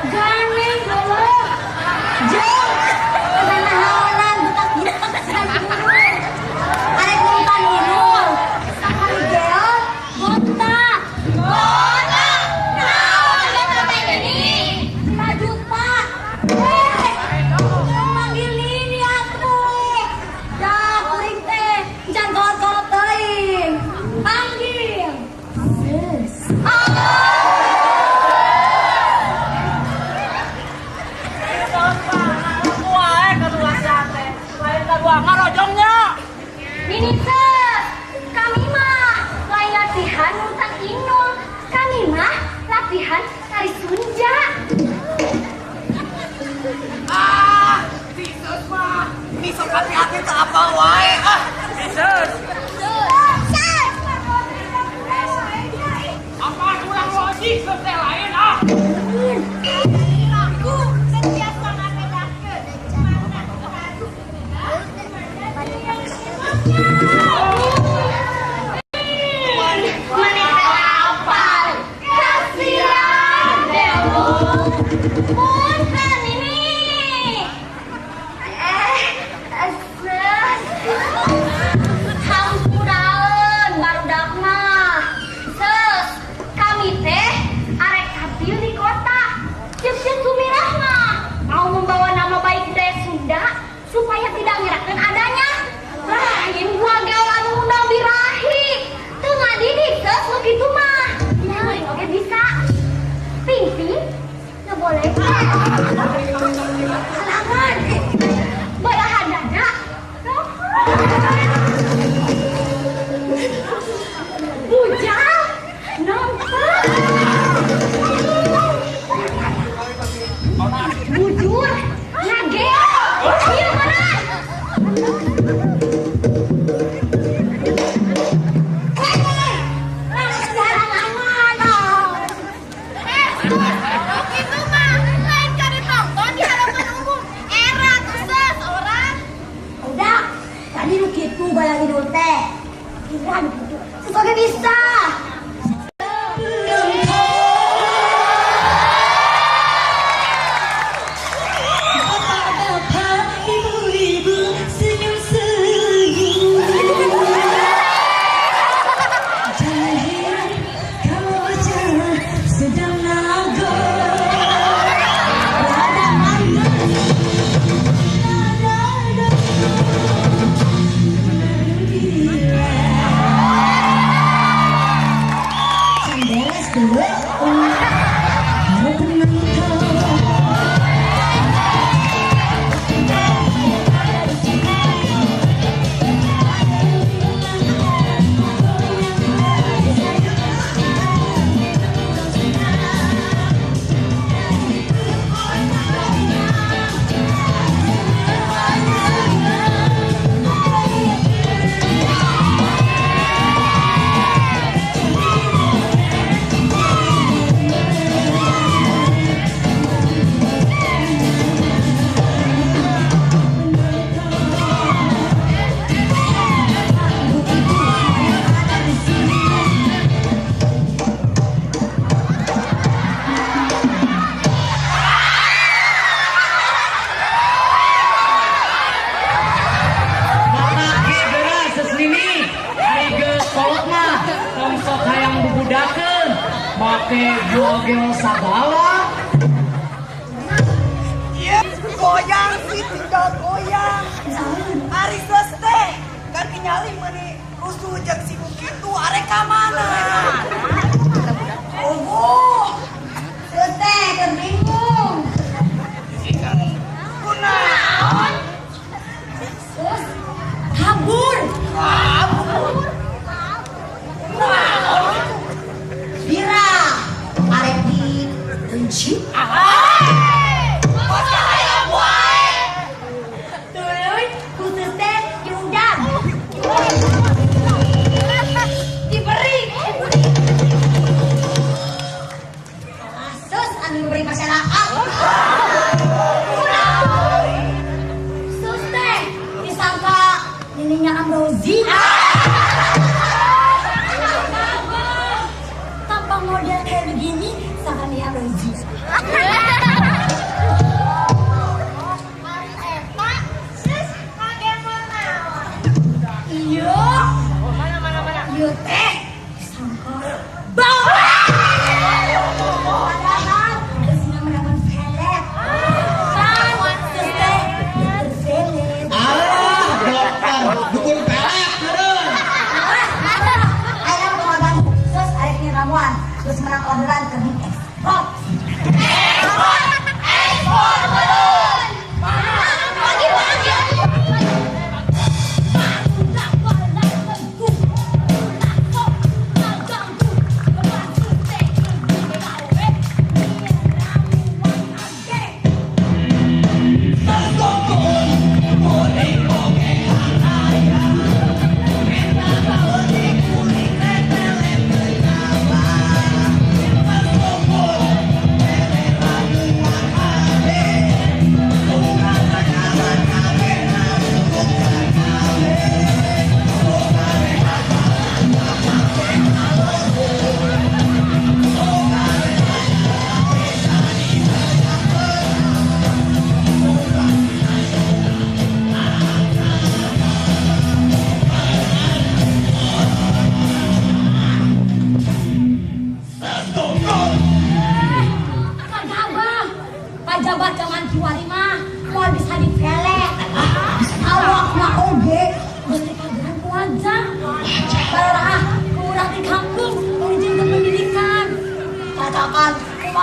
Gandeng geuleuh. Jeung nanaonan butak-butak saguru. Arek ngumpan Inul. Sakali geol botak. Botak. Naon botak teh ini? 5 juta. Manggil Nini atuh. Dah kuring teh jangan kolot-kolot teuing. Panggil. Sis. Wae kaluasan teh. Lain kadua ngarojongnya. Nini ses, kami mah lain latihan ngutang Inul. Kami mah latihan tari Sunja. Ah, Jesus mah. Ini sok hati-hati teu apal wae ah. Jesus. Ses. Apa kurang lo Jesus teh lain ah. Aku setiasa ngabedakeun mana tari Sunda, mana tari Mana teh apal? Kasihan Dewo. Punten ini. Ses. Hampuraeun barudak mah. Ses, kami teh arek tampil di kota. Ceuk Sumirah mah mau membawa nama baik budaya Sunda supaya tidak ngerakeun adanya. Lain gua geol anu undang birahi. Teu ngadidik ses nu kitu mah. Kuring oge bisa. Pingping nggak boleh. Halangan. Belahan dada. Bujang. Nampak. Bujur. Ngagel. Iya benar. Itu mah lain ka ditonton di hadapan umum. Era tuh ses orang. Udah, tadi lu gitu bayangin dulu teh. Kira gitu. Sesuatu bisa. Bapak-bapak, ibu-ibu, senyum-senyum. Jangan heran kalau acara sedang nago. Rada manis, rada gila. Beres dulu. Baru penonton. Mamake geura Ses Nini. Ari geus kolot mah tong sok hayang bubudakeun. Make gogel sagala. Iya, goyang sih tinggal goyang. Ari geus teh kan kenyali meuni rusuh jeung si kitu arek ka mana? Oh, terus teh keur bingung. Kunaon? Terus kabur. Kabur. Kunaon? Bira, arek di kunci. Bos hayang wae. Tuluy khusus teh diundang. Diberi. Kasus anu beri masyarakat. Sus teh disangka nininya Amrozi. Tampang model kayak begini, sangka Nia Amrozi.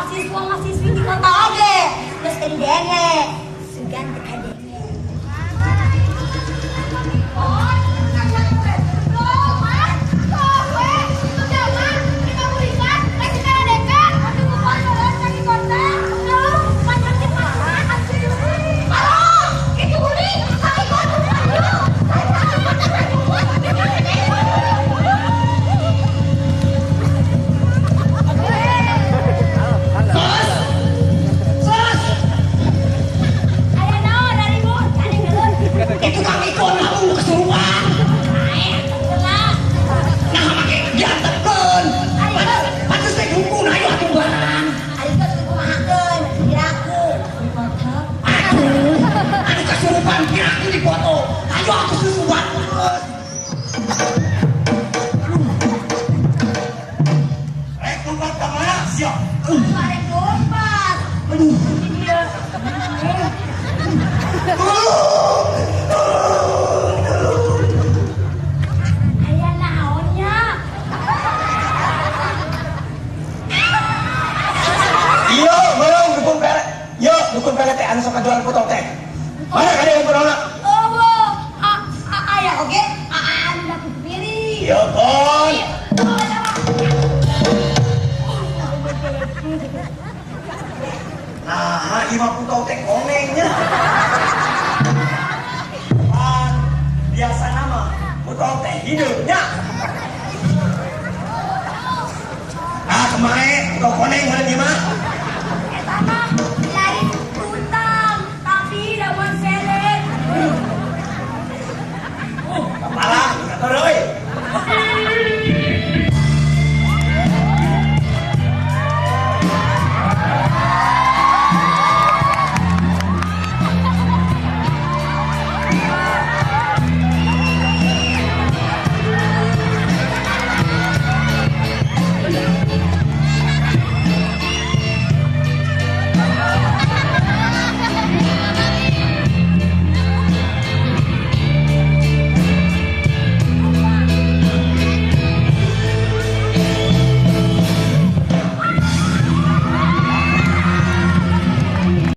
Mahasiswa-mahasiswi di kota oge. Geus teu didenge. Sugan teu kadenge. Itu kang Ikon aku kesurupan. Nah, make diantepkeun. Pantes teh dukun ayo atuh barang. Ari geus kumahakeun kiraku dipoto. Aduh, anu kesurupan kiraku dipoto. Ayo atuh susuban. Rek lompat ka mana sia? Arek lompat. Aduh. Aya naonnya? Iya, meureuh dukun pere. Yo, dukun pere teh anu sok kajualan potong teh. Mana kade yang pernah? Oh, aya oge, anu dapat piring. Yo, kon. Nah, ieu mah putau teh konengnya. Pan biasa nama putau teh hideungnya. Ah, kemarin putau koneng heula ieu mah.